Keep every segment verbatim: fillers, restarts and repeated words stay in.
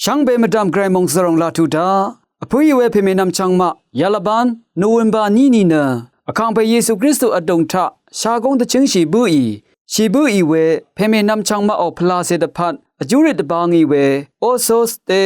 Shvngbe mvdv̀m Gvray mòngzv̀ròng laq tuq daq, vpǿì we pèmènvm chvngmaq yalvbán Nowemba ní ni nø, Vkàngpè Yesu Kristu vdùng taq shagóng dvchǿngshì bǿì, shì bǿì we pèmènvm chvngmaqò pvlacè dvpvt vjúrøt dvbāngì we, Osos te,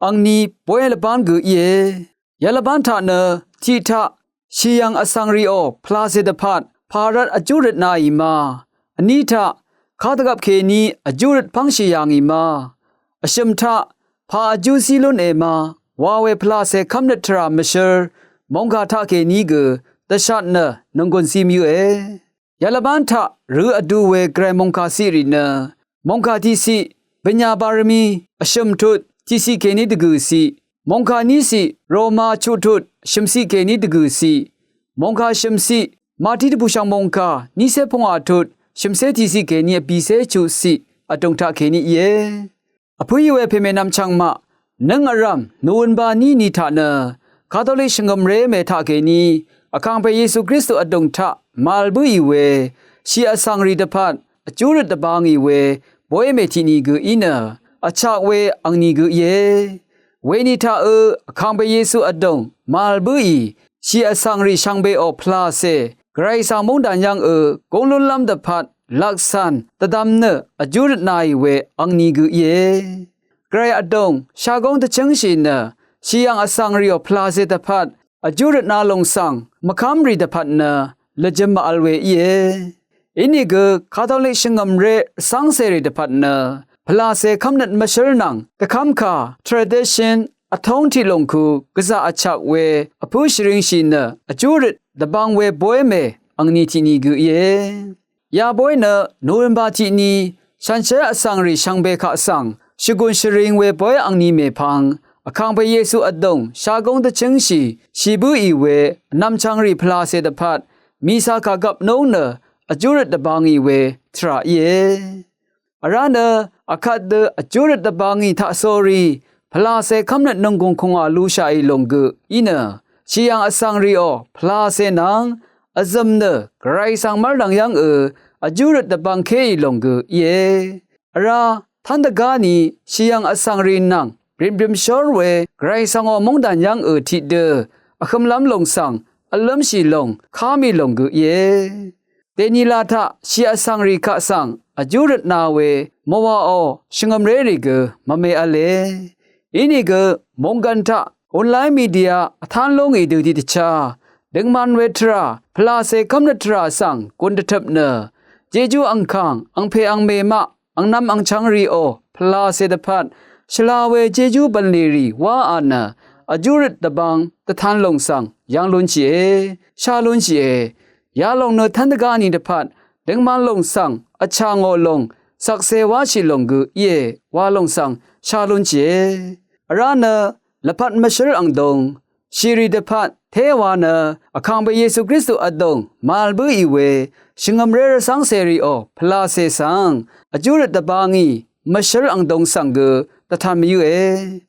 angni bóy lvbán gø íe. Yalvbán taq nø, tiq taq, shì yv̀ng vsvng rìò pvlacè dvpvt pàrvt vjúrøt naì ma, vní taq, kadvgvp kèní vjúrøt pv́ngshì yàngì ma, vshø̀m taq, pà vjú zí lúnè ma, wa we pvlacè kv́mnøt tvrà mvshǿr, mòngkà taqkèní gø, dvshat nø, nònggùn zí mvyǿe. Yalvbán taq rø vdu we Gvray mòngkà ciqrì nø, mòngkà tiqciq, bø̀nyà barvmi, vshø̀m tut, tiqciq kèní dvgø̀ciq, mòngkà níciq, Roma chuq tut, shø̀mciq kèní dvgø̀ciq, mòngkà shø̀mciq, Mati dvbùshv̀ng mòngkà, nícé pungwà tut, shø̀mcé tiqciq kèní vbìcé chuqciq, vdùng taqkèní íe. Vpǿì we pèmènvm chvngmaq, nǿng vrv̀m, Nowemba ní ni taq nø, Katolik shvngø̀mré mè taqkèní, Vkàngpè Yesu Kristu vdùng taq màvl bǿì we, shì vsvng rì dvpvt vjúrøt dvbāngì we, bóy mè tiqni gø í nø, vchak we angni gø íe. Weni taqø, Vkàngpè Yesu vdùng màvl bǿì, shì vsvng rì shvngbeò pvlacè, Gvray svng móngdàn yv́ngø, gúng lúnlv́m dvpvt, lvksv̀n, dvdvm nø, vjúrøt naì we, angni gø íe. Gvray vdùng, shagóng dvchǿngshì nø, shì yv̀ng vsvng rìò pvlacè dvpvt, vjúrøt na lòng svng, mvkv́mrì dvpvt nø, lvjø̄m màvl we íe. Inìgø, Katolik shvngø̀mré, rvcv́ngcèrì dvpvt nø, pvlacè kv́mnøt mvshǿr nvng, dvkv́mkà, tradition, vtóng tiq lòng ku, gvzà vchak we, vpǿ shvringshì nø, vjúrøt, dvbāng we bóy mè, angni tiqni gø íe. Ya bóy nø, Nowemba tiqni, shànshér vsvng rì shvngbe kaq svng, shvgùn shvring we bóy angni mèpvng, Vkàngpè Yesu vdùng, shagóng dvchǿngshì, shì bǿì we, vnvm chvngrì pvlacè dvpvt, mìsa kàgvp núng nø, vjúrøt dvbāngì we, tvrà íe. Vrá nø, vkvt dø vjúrøt dvbāngì taqsórí, pvlacè kv́mnøt nònggùng kùngwà lushaqì lòng gø, í nø, shì yv̀ng vsvng rìò, pvlacè nvng, vzø̀m nø, Gvray svng mv́rdv̀ng yv́ngø, vjúrøt dvbāngkéì lòng gø, íe. Vrá, tv́n dvgáni, shì yv̀ng vsvng rì nvng, brìmbrìm shór we, Gvray svngò móngdàn yv́ngø tiqdø, vhømlv́m lòng svng, vlǿmshì lòng, ká mì lòng gø íe. Dènila taq, shì vsvng rì kaq svng, vjúrøt na we, mvwàò, shvngø̀mré rì gø, mvme v̄le. Inìgø, mònggv̀n taq, online media, vtán lú ngì dø tiqdvchá, døngman we tvrà, pvlacè kv́mnøt tvrà svng, gùn dvtøp nø, jejú angkàng, angpè angmè maq, angnvm angchvng rìò, pvlacè dvpvt, shvla we jejú bv̀nlì rì wáā nø, vjúrøt dvbāng, dvtan lòng svng, yv́ng lúnshìe, shá lúnshìe, yalòng nø tv́n dvgáni dvpvt, døngman lòng svng, vchà ngò lòng, shvkse wáshì lòng gø íe, wa lòng svng, shá lúnshìe. Vrá nø, lvpat mvshǿr angdung, shìrì dvpvt, téwa nø, Vkàngpè Yesu Kristu vdùng, màvl bǿì we, shvngø̀mré rvcv́ngcèrìò, pvlacè svng, vjúrøt dvbāngì, mvshǿr angdung svng gø, dvtan mvyǿe.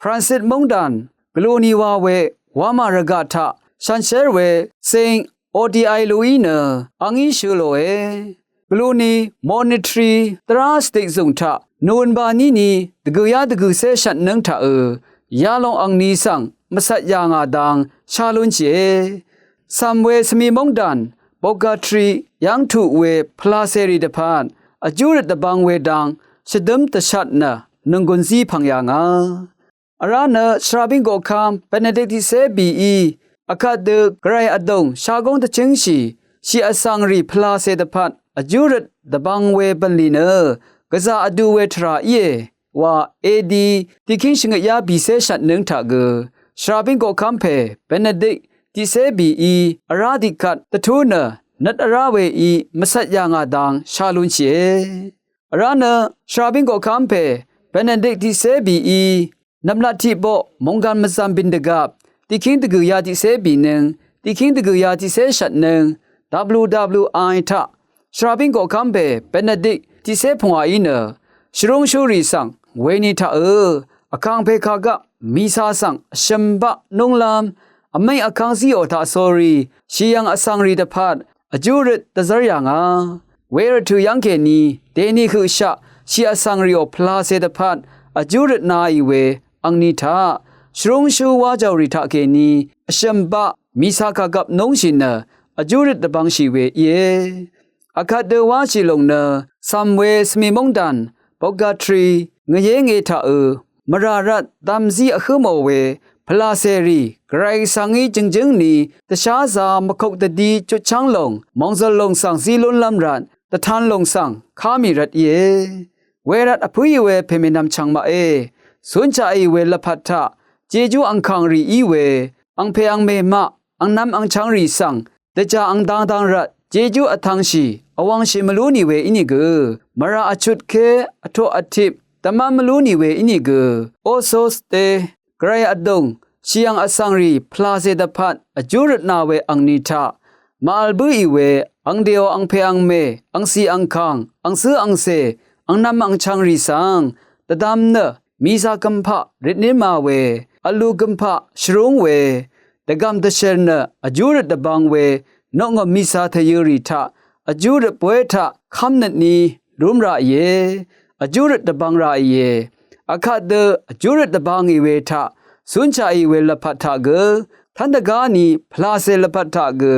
Francis móngdàn, gvluni wa we, wamà rvgaq taq, shànshér we, Saint Odi Ailuí nø, angí shø̄ lòe. Gvluni, Monitri, Tvrá stik zùng taq, Nowemba níni, dvgø̀yá dvgø̀cé shvtnǿng taqø, yalòng angni svng, mvcvt yà ngà dang, shá lúnshìe. Cv̀m we svmi móngdàn, Bogatri, yv́ng tuq we, pvlacèrì dvpvt, vjúrøt dvbāng we dang, shvdǿm dvshat nø, nònggùn zí pv̀ng yà ngà. Vrá nø shvrabíng koqkv́m Benedict tiqcé bìí, vkvt dø Gvray vdùng shagóng dvchǿngshì, shì vsvng rì pvlacè dvpvt vjúrøt dvbvng we bv̀nlì nø, gvzà vdu we tvrà íe, wa edi tiqkíng shvngøtyá bìcé shvtnǿng taq gø, shvrabíng koqkv́m pè Benedict tiqcé bìí vrá tiqkvt dvtú nø, nøt vrá weí mvcvt yà ngà dang shá lúnshìe. Vrá nø shvrabíng koqkv́m pè Benedict tiqcé bìí, nv̀mlat tiqboq mònggàn mvzv̀m bìn dvgvp, tiqkíng dvgø̀yá tiqcé bìnøng, tiqkíng dvgø̀yá tiqcé shvtnøng, W W I taq, shvrabíng koqkv́m pè Benedict tiqcé pungwàí nø, shvrúngshúrì svng, weni taqø, vkàngpè kàgvp, mìcā svng, vshø̀m baq, núnglv́m, vmíng vkv́ng zíò taq sórí, shìyv̀ng vsvng rì dvpvt, vjúrøt dvzv́r yà ngà. Wervtø̀ yv́ngkèní, dèni høqshaq, shì vsvng rìò pvlacè dvpvt, vjú røt naì we angni taq shvrúngshú wá jàùrì taqkèní vshø̀m baq mìcà kàgvp núngshì nø vjú røt dvbvngshì we íe. Vkvt dø wáshì lòng nø cv̀m we svmi móngdàn Purgatory ngvzé nge taqø mvrà rvt dv̀mzí vhǿ mò we pvlàcèrì Gvray Gvsvngí jø̀ngjǿng ni dvsházā mvkok dvdí chutchv́ng lòng mòngzø̀l lòng svng zí lúnlv́m rvt dvtan lòng svng ká mì rvt íe. Wervt vpǿì we pèmènvm chvngmaqé, cúnshaqì we lvpat taq jejú angkàng rì í we angpè angmè maq angnv̄m angchv̄ng rì svng dvjà angdang dang rvt jejú vtv̄ngshì vwv̄ngshì mvlú nì we ínìgø, mvrà vchutké vtoq vtip dvmv́m mvlú nì we ínìgø, osos te Gvray vdùng shìyv̀ng vsvngrì pvlàcè dvpvt vjú røtnà we angni taq màvl bǿì we angdèò angpè angmè angcì angkàng angcǿ angcè angnv̄m angchv̄ng rì svng dvdvm nø mìcà gø̀mpaq rìtnìma we vlù gø̀mpaq shvrúng we dvgv̀m dvshèr nø vjú røt dvbvng we noqngø̀m mìcà tvyø̄rì taq vjú røt bóy taq kv́mnøt ni rúm ràìe, vjú røt dvbvng ràìe. Vkvt dø vjú røt dvbvngì we taq cúnshaqì we lvpat taq gø tv́n dvgá ni pvlàcè lvpat taq gø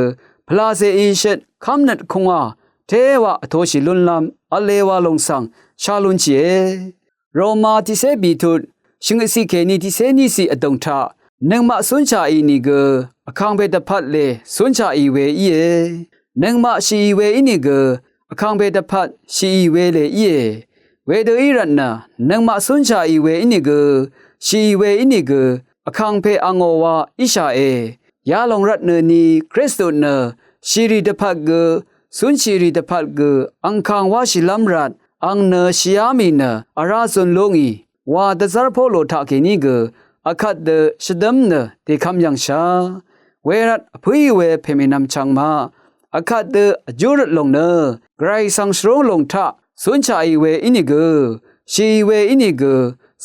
pvlàcè ìshøt kv́mnøt kùngà téwaq vtoshì lúnlv́m v̄le wa lòng svng shà lúnshìe. Roma tiqcé bìtut shvngøtciq kèní tiqcé níciq vdùng taq nøngmaq cúnshaqì nìgø vkàngpè dvpvt lè cúnshaqì we íe. Nøngmaq shìì we ínìgø vkàngpè dvpvt shìì we lè íe. Wedø í rvtnø nøngmaq cúnshaqì we ínìgø shìì we ínìgø vkàngpè angò wa íshàe. Yalòng rvtnø ni Kristu nø shìrì dvpvt gø cúnshìrì dvpvt gø angkàng wáshìlv́m rvt ang nø shìá mì nø vrá zun lúngì wa dvzv́r Polo taqkèní gø vkvt dø shvdǿm nø dèkvm yv̀ngshà. Wervt vpǿì we pèmènvm chvngmaq vkvt dø vjú røt lòng nø Gvray svng shvrúng lòng taq cúnshaqì we ínìgø shìì we ínìgø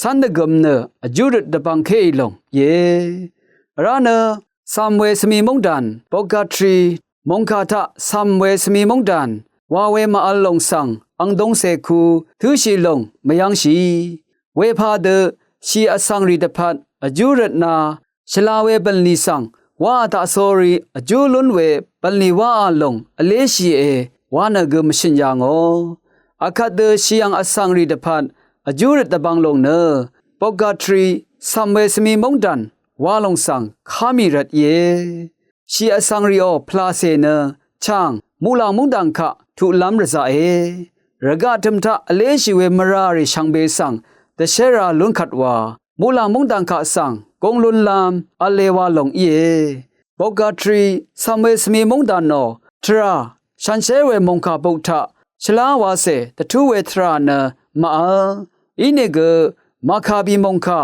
cv́n dvgø̀m nø vjú røt dvbvngkéì lòng íe. Vrá nø cv̀m we svmi móngdàn Purgatory mòngkà taq cv̀m we svmi móngdàn wa we màvl lòng svng angdung cèku tǿshì lòng mvyv́ngshì. Wepà dø shì vsvngrì dvpvt vjú røtna shvla we bv̀nlì svng wáā taqsórí vjú lún we bv̀nlì wáā lòng vléshìe wa nø gø mvshø̀n yà ngò. Vkvt dø shìyv̀ng vsvngrì dvpvt vjú røt dvbvng lòng nø Purgatory cv̀m we svmi móngdàn wa lòng svng ká mì rvt íe. Shì vsvng rìò pvlàcè nø chàng muqlàng móngdàng kaq tuqlv́m rvzaqe. Rvgaq tø̀m taq vléshì we mvràrì shvngbe svng dvshérā lúnkvt wa muqlàng móngdàng kaq svng gúng lúnlv́m v̄le wa lòng íe. Purgatory cv̀m we svmi móngdànò tvrà shànshér we mòngkà buk taq shvlá wacè dvtú we tvrà nø màvl. Inìgø Makabi mòngkà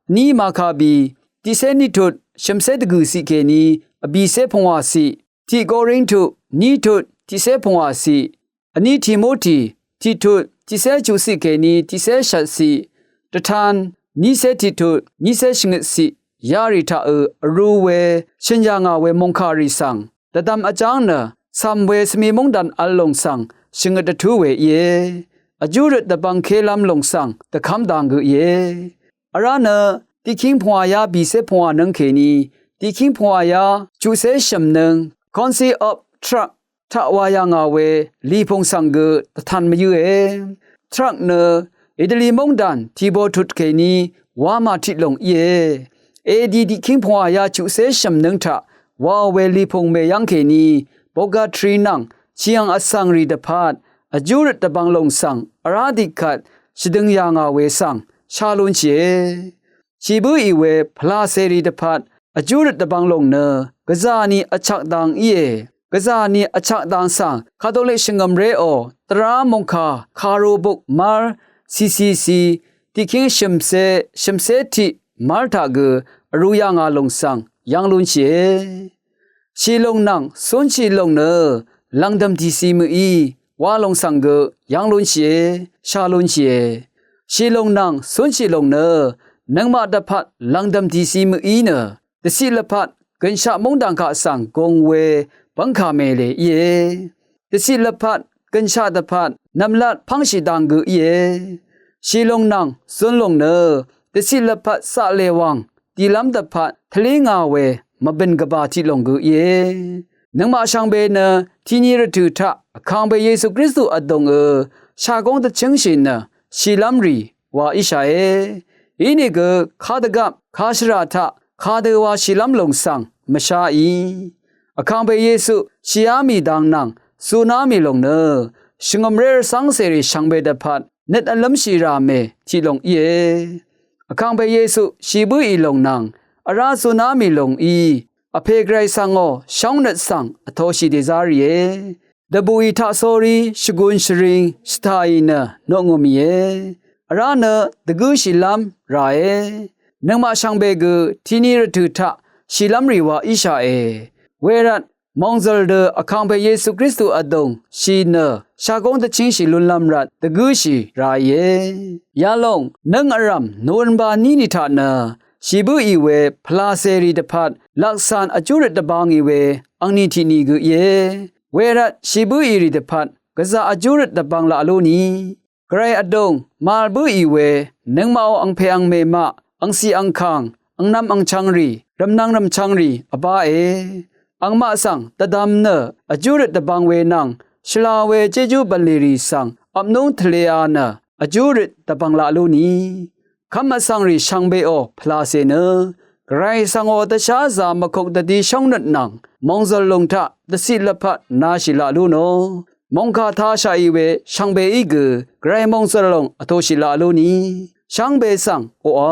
vní Makabi tiqcé nítut shø̀mcé dvgø̀ciq kèní vbìcé pungwàciq, tiq Korintu nítut tiqcé pungwàciq, vní Timoti tiqtut tiqcé chuqciq kèní tiqcé shvtciq, dvtan nícé tiqtut nícé shvngøtciq yarì taqø vrū we shø̀n yà ngà we mòngkàrì svng dvdvm vjáng nø cv̀m we svmi móngdàn vl lòng svng shvngøt dvtú we íe. Vjú røt dvbvngkélv́m lòng svng dvkv́m dang gø íe. Vrá nø tiqkíng pungwàyá bìcé pungwà nǿng kèní tiqkíng pungwàyá chuqcé shø̀m nǿng Council of Truk taq wa yà ngà we lìpùng svng gø dvtan mvyǿe. Truk nø Itali móngdàn tìbò tut kèní wamà tiq lòng íe. Edi tiqkíng pungwàyá chuqcé shø̀m nǿng taq waò we lìpùng mèyv́ng kèní Purgatory nvng shìyv̀ng vsvng rì dvpvt vjú røt dvbvng lòng svng vrá tiqkvt shvdøng yà ngà we svng shá lúnshìe. Shì bǿì we pvlàcèrì dvpvt vjú røt dvbvng lòng nø gvzà ni vchak dang íe. Gvzà ni vchak dang svng Katolik shvngø̀mréò tvrá mòngkà kàru buk mv́r C C C tiqkíng shø̀mcé shø̀mcé tiq mv́r taq gø vrū yà ngà lòng svng yv́ng lúnshìe. Shì lòng nvng cúnshì lòng nø lv̀ngdø̀m tìci mø̀í wa lòng svng gø yv́ng lúnshìe, shá lúnshìe. Shì lòng nvng cúnshì lòng nø nøngmaq dvpvt lv̀ngdø̀m tìci mø̀í nø dvciq lvpat gø̀nshaq móngdàng kaq svng gong we bv́ngkà mèlè íe. Dvciq lvpat gø̀nshaq dvpvt nv̀mlat pv́ngshì dang gø íe. shìlùng nvng zunlùng nø dvciq lvpat zaqlè wvng dìlv́m dvpvt tvlí ngà we mvbø̀n gvbà tiqlùng gø íe. Nøngmaq shvngbe nø tìni rvtø̀ taq Vkàngpè Yesu Kristu vdùngø shagóng dvchǿngshì nø shìlv́m rì wa íshàe. Inìgø kadvgvp kashvrà taq kadø wa shìlv́m lùng svng mvsháì. Vkàngpè Yesu shìá mì dang nvng zuná mì lùng nø shvngø̀mré rvcv́ng cèrì shvngbe dvpvt nøt vlǿmshì rà mè tiqlùng íe. Vkàngpè Yesu shì bǿì lùng nvng vrá zuná mì lùng í Vpè Gvray svngò shóngnøt svng vtoshì dèzá rìe. Dvbùì taqsórí shvgun shvring shvtàì nø noqngø̀ mìe. Vrá nø dvgǿshìlv́m ràe. Nøngmaq shvngbe gø tìni rvtø̀ taq shìlv́m rì wa íshàe. Wervt mòngzø̀l dø Vkàngpè Yesu Kristu vdùng shì nø shagóng dvchíngshì lúnlv́m rvt dvgǿshì ràìe. Yalòng nøng vrv̀m nòvønba ní nì taq nø shì bǿì we pvlàcèrì dvpvt laksàn vjúrøt dvbāngì we angni tiqni gø íe. Wervt shì bǿì rì dvpvt gvzà vjúrøt dvbāng laq lú ni. Gvray vdùng màvl bǿì we nøngmaqò angpè angmè maq, angcì angkàng, angnv̄m angchvngrì, rv̀mnv̄ng rv̀mchvngrì vbáe. Angmaq svng dvdvm nø vjúrøt dvbāng we nvng shvla we jéjú bv̀nlì rì svng vpnúng tvlea nø vjúrøt dvbvng laq lú ni. Kv́m vsvngrì shvngbeò pvlàcè nø Gvray svngò dvsházā mvkuk dvdi shóngnøt nvng mòngzø̀l lùng taq dvciq lvpat nashì laq lú nò. Mòngkà tāshàì we shvngbeí gø Gvray mòngzø̀l lùng vtoshì laq lú ni. Shvngbe svng oqà